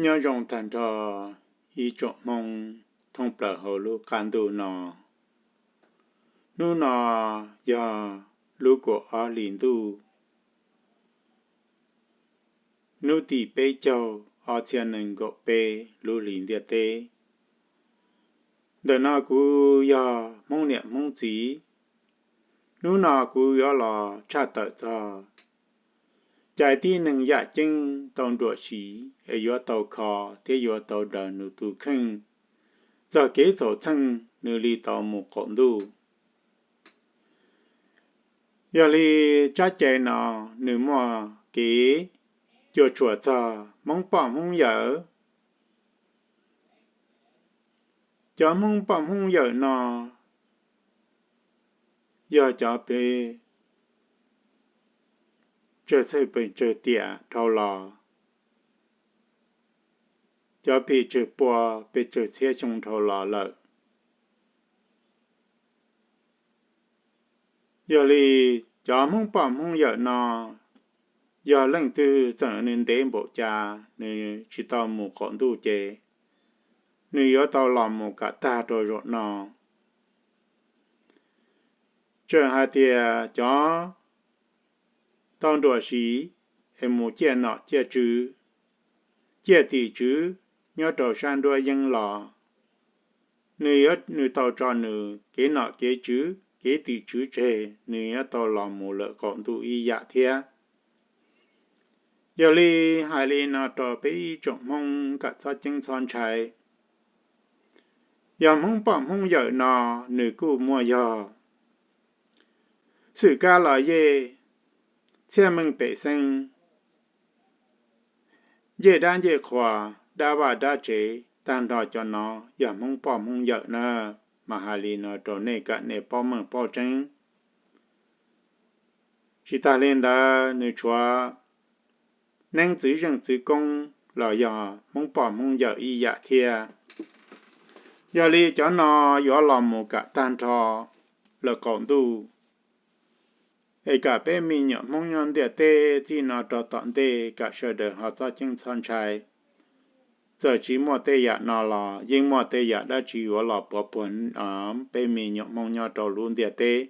Nyob zoo tag nrho ib tsoom Hmoob thoob plaws hauv lub qab ntuj no. Hnub no yog lub kaum ob hlis ntuj, hnub tim peb caug, ob txhiab nees nkaum peb lub hlis ntiaj teb. Ntawm no kuv yog Hmoob niam Hmoob txiv. Hnub no kuv yuav los tshaj tawm txog cais tib neeg yaj ceeb tau nruam siv es yuav tau kho thiab yuav tau daws nws tus kheej txog kev txhaum txheej nws li tau mus qaum ntuj. Yog li tsab cai no nws muaj kev cuam tshuam txog Hmoob poj Hmoob yawm. Cov Hmoob poj Hmoob yawm no yog cov pes tsawg txheej pes tsawg tiam dhau los, cov pes tsawg pua pes tsawg txhiab xyoo dhau los lawm. Yog li cov Hmoob poj Hmoob yawm no, yog leej twg txawm nws ntev npaum cas nws tsis tau mus qaum ntuj ces nws yuav tau los mus kom tag rau zaum no. Txawm hais tias cov tau nruam siv es mus ciaj nom ciaj tswv, ciaj tim tswv nyob rau sab nruab yeeb los, nws yuav, nws tau tso nws kev nom kev tswv kev tim tswv tseg, nws yuav tau los mus lawm qaum ntuj ib yam thiab. Yog li hais li no rau peb ib tsoom Hmoob kom txhob ceeb txhob ntshai. Yog Hmoob poj Hmoob yawm no nws kuj muaj yog xwm kab los yej, txhiaj meej pem xeeb, ncej dab ncej qhua, dab vaj dab tsev, tag nrho cov no yog Hmoob poj Hmoob yawm na. Mas hais li no rau nej kom nej paub meej paub tseeb. Tsis tas li ntawd nws tshuav neeb txwv zeej txwv koob los yog Hmoob poj Hmoob yawm ib yam thiab. Yog li cov no yuav los mus kom tag nrho lawm qaum ntuj, es kom peb me nyuam Hmoob nyob ntiaj teb txij no rau tom ntej kom sawv daws ho txhob ceeb txhob ntshai. Txawm tsis muaj tej yam no los yeej muaj tej yam dab tsi yuav los puav puag peb me nyuam Hmoob nyob rau lub ntiaj teb.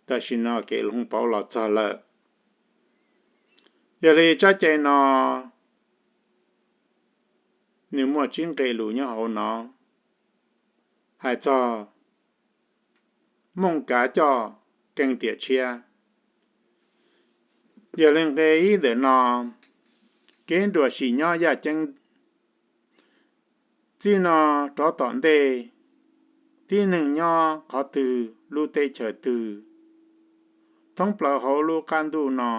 Tam sim no kev hloov pauv los txog lawm. Yog li tsab cai no nws muaj tsib nqe lus nyob hauv no hais txog Mooj kav coj keeb tiam tshiab. Yog li nqe ib ntawm no, kev nruam sim nyob yaj ceeb txij no rov tom ntej, tib neeg nyob qhov twg lub teb chaws twg, thoob plaws hauv lub qab ntuj no,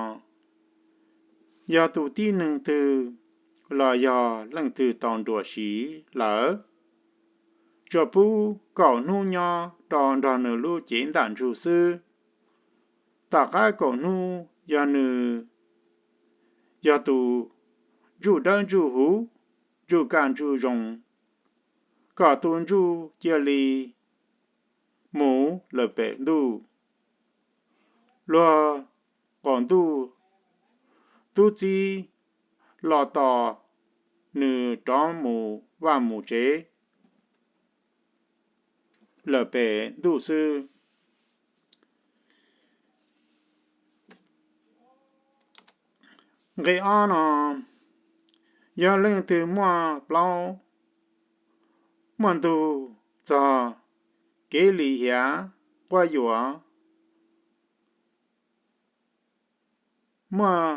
yog tus tib neeg twg los yog leej twg tau nruam sim lawm, tsuas pub kaum hnub nyob rau nrog nws lub cev ntaj ntsug xwb. Tom qab kaum hnub yog nws yog tus ntsuj dawb ntsuj huv, ntsuj kaj ntsuj zoo, kom tus ntsuj cia li mus lawm pem ntuj. Luag qaum ntuj tub txib los tos nws rov mus vaj mus tsev lawm pem ntuj xwb. Nqe ob no, yog leej twg muaj plaub muaj ntug txog kev lim hiam quab yuam, muaj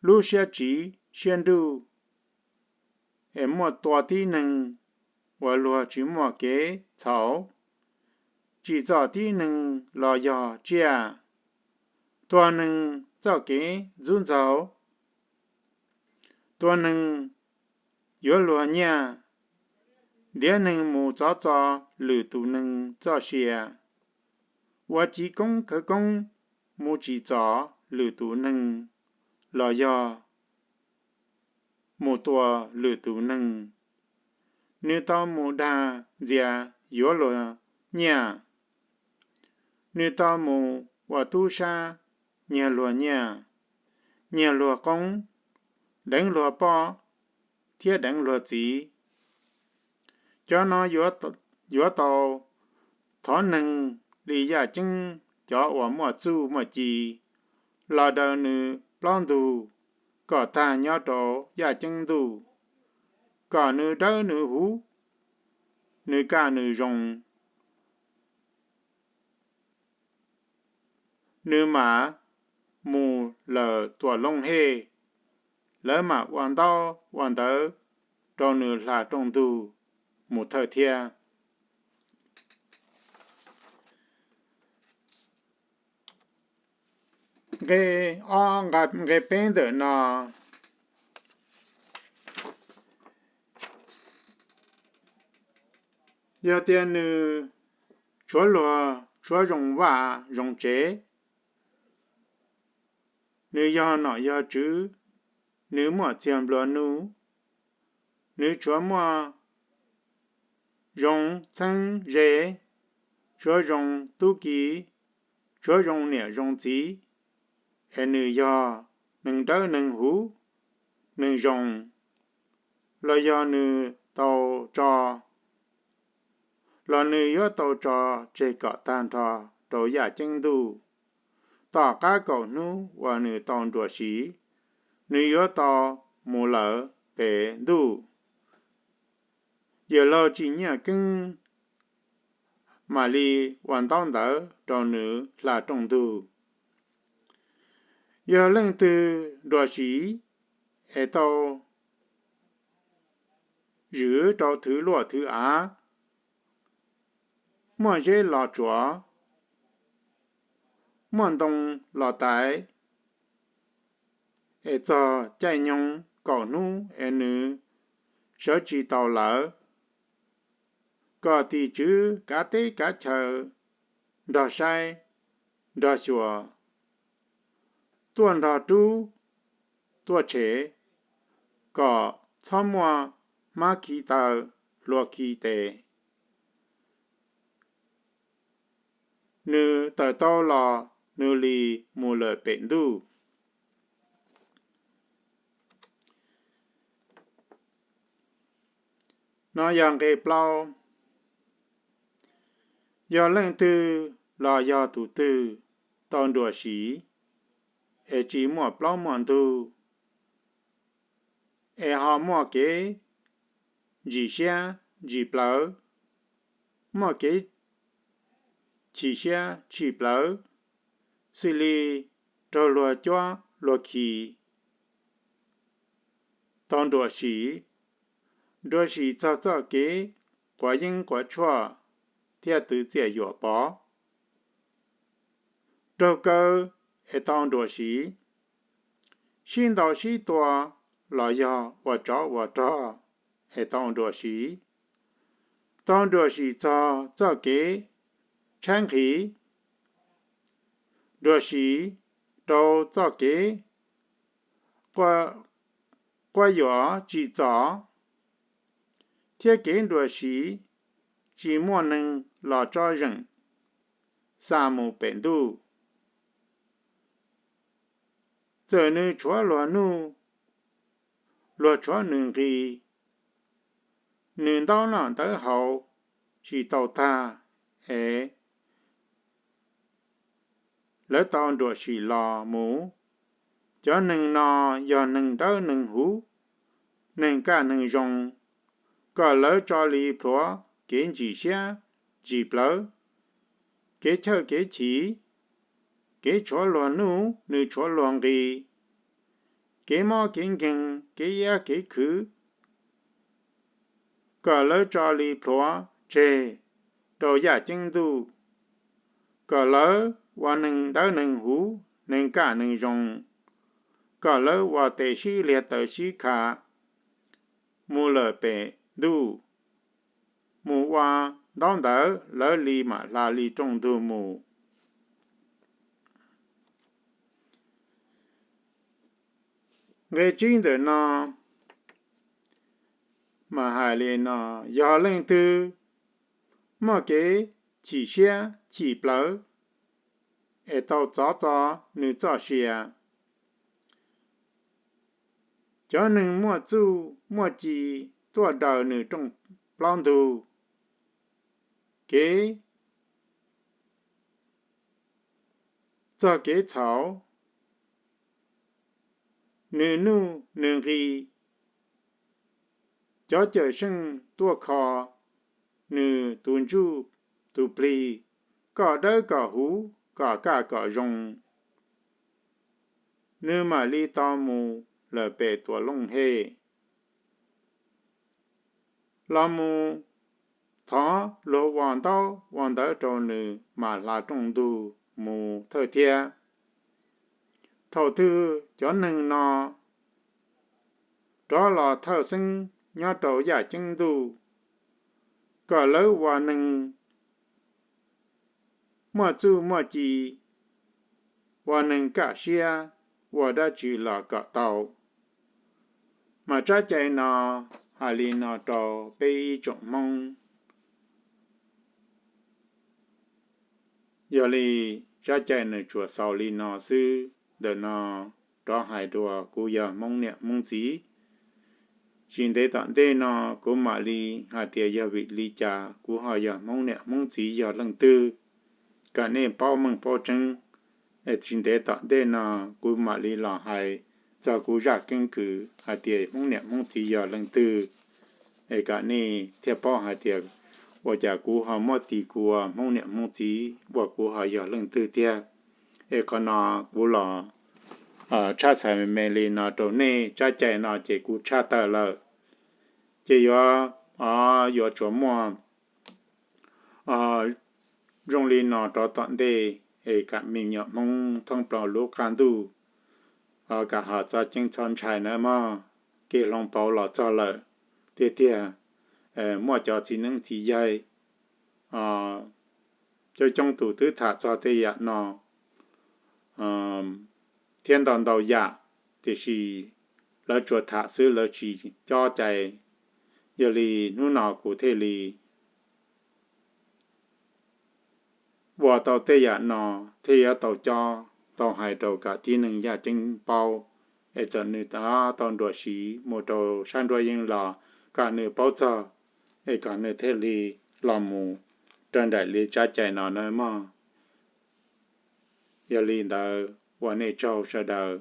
lub siab tsiv siab nruj, es muaj tua tib neeg uas luag tsis muaj kev txhaum, tsim txom tib neeg los yog tsiaj, tua neeg txoj kev ntxub ntxaug, tua neeg yuav luag nyiaj, ntiav neeg mus txov txo lwm tus neeg txoj sia, ua civ koob khawv koob mus tsim txom lwm tus neeg los yog mus tua lwm tus neeg. Nws tau mus dag ntxias yuav luag nyiaj, nws tau mus ua tub sab nyiag luag nyiaj, nyiag luag qoob, deev luag pob, thiab deev luag txiv. Cov no yuav tau thov neeg li yaj ceeb cov uas muaj txuj muaj ci los daws nws plaub ntug kom tag nyob rau yaj ceeb ntuj, kom nws dawb nws huv, nws kaj nws zoo, nws mam mus lawm tuam looj hej, lawv mam ua ntaub ua ntawv rau nws hla rooj ntug mus thawj thiab. Nqe ob, nqe peb ntawm no, yog tias nws tshuav luag tshuav zoo vaj zoo tsev, nws yog nom yog tswv, nws muaj txiag nplua nuj, nws tshuav muaj zoo txheeb ze, tshuav zoo tub ki, tshuav zoo niam zoo txiv, es nws yog neeg dawb neeg huv, neeg zoo, los yog nws tau tso, los nws yuav tau tso tseg kom tag nrho rau yaj ceeb ntuj. Tom qab kaum hnub uas nws tau nruam siv, nws yuav tau mus lawm pem ntuj. Yawm laug Tsis Nyiaj Keeb mam li ua ntaub ntawv rau nws hla rooj ntug. Yog leej twg nruam siv es tau zwm rau thwv luaj thwv av, muaj zeb los tsuav, muaj ntoo los tais, es txog caij nyoog kaum hnub es nws sawv tsis taus lawm, kom tim tswv kav teb kav chaw nrog saib nrog xyuas, tuaj nrog rub tuaj tshem, kom txhob muaj hmab khi taw hlua khi tes. Nws tawm tau los nws li mus lawm pem ntuj. No yog nqe plaub. Yog leej twg los yog tus twg tau nruam siv es tsis muaj plaub muaj ntug, es ho muaj kev ntsim siab ntsim plawv, muaj kev chim siab chim plawv, xws li raug luag cuab luag khi, tau nruam siv, nruam siv txog txoj kev quav yeeb quav tshuaj thiab twv txiaj yuam pov. Raug kaw es tau nruam siv, sib ntaus sib tua los yog ua tsov ua rog es tau nruam siv. Tau nruam siv txog txoj kev tshaib nqhis, nruam siv rau txoj kev quaj yuam tsim txom, thiab kev nruam siv tsis muaj neeg los tso zeem xa mus pem ntuj. Txawm nws tshuav luag nuj, luag tshuav nws nqi, nws ntaub noj ntawv haus tsis tau tag es lawv tau nruam sim los mus. Cov neeg no yog neeg dawb neeg huv, neeg kaj neeg zoo, kom lawv tso li plhuav kev ntsim siab ntsim plawv, kev chawj kev chim, kev tshuav luag nuj nws tshuav luag nqi, kev mob kev nkeeg kev iab kev khwv, kom lawv tso li plhuav tseg rau yaj ceeb ntuj, kom lawv ua neeg dawb neeg huv neeg kaj neeg zoo, kom lawv ua tes sib liag taw sib kha mus lawm pem ntuj, mus ua ntaub ntawv lawv li mam hla li rooj ntug mus. Nqe tsib ntawm no mas hais li no, yog leej twg muaj kev chim siab chim plawv es tau txov txo nws txoj sia, Cov neeg muaj txuj muaj ci tuaj daws nws rooj plaub ntug, kev txog kev txhaum, nws nuj nws nqi. Cov cawm seej tuaj kho nws tus ntsuj tus plig, kom dawb kom huv, kom kaj kom zoo, nws mam li tau mus lawm pem tuam looj hej. Los mus thov luag ua ntaub ua ntawv rau nws mam hla rooj ntug mus thawj thiab. Thaum twg cov neeg no rov los thawj xeeb nyob rau yaj ceeb ntuj, kom lawv ua neeg muaj txuj muaj ci, ua neeg kaj siab, ua dab tsi los kom tau. Mas tsab cai no hais li no rau peb ib tsoom Hmoob. Yog li tsab cai nws tsuas xaus li no xwb. Ntawm no rov hais dua, kuv yog Hmoob niam Hmoob txiv. Tsis ntev tom ntej no kuv mam li hais tias yog vim li cas kuv ho yog Hmoob niam Hmoob txiv yog leej twg, kom nej paub meej paub tseeb. Es tsis ntev tom ntej no kuv mam li los hais txog kuv zaj keeb kwm hais tias Hmoob niam Hmoob txiv yog leej twg, es kom nej thiaj paub hais tias ua cas kuv ho muab tis kuv ua Hmoob niam Hmoob txiv, ua kuv ho yog leej twg tiag. Es qhov no kuv los tshaj txhais me me li no rau nej, tsab cai no ces kuv tshaj tawm lawm. Ces yuav, yuav tsuas muaj zoo li no rov tom ntej, es kom me nyuam Hmoob thoob plaws lub qab ntuj, kom ho txhob ceeb txhob ntshai nawb mog. Kev hloov pauv los txog lawm tiag tiag. Muaj cov txiv neeb txiv yaig coob coob tus twb tham txog tej yam no thiab ntau ntau yam, tiam sis lawv tsuas tham xwb lawv tsis cob cai. Yog li hnub no kuv thiaj li ua tau tej yam no thiaj yuav tau cob tau hais rau kom tib neeg yaj ceeb paub, es txawm nws tau nruam siv mus rau sab nruab yeeb los kom nws paub txog, es kom nws thiaj li los mus raws nraim li tsab cai no nawb mog. Yog li ntawd ua nej tsaug sawv daws.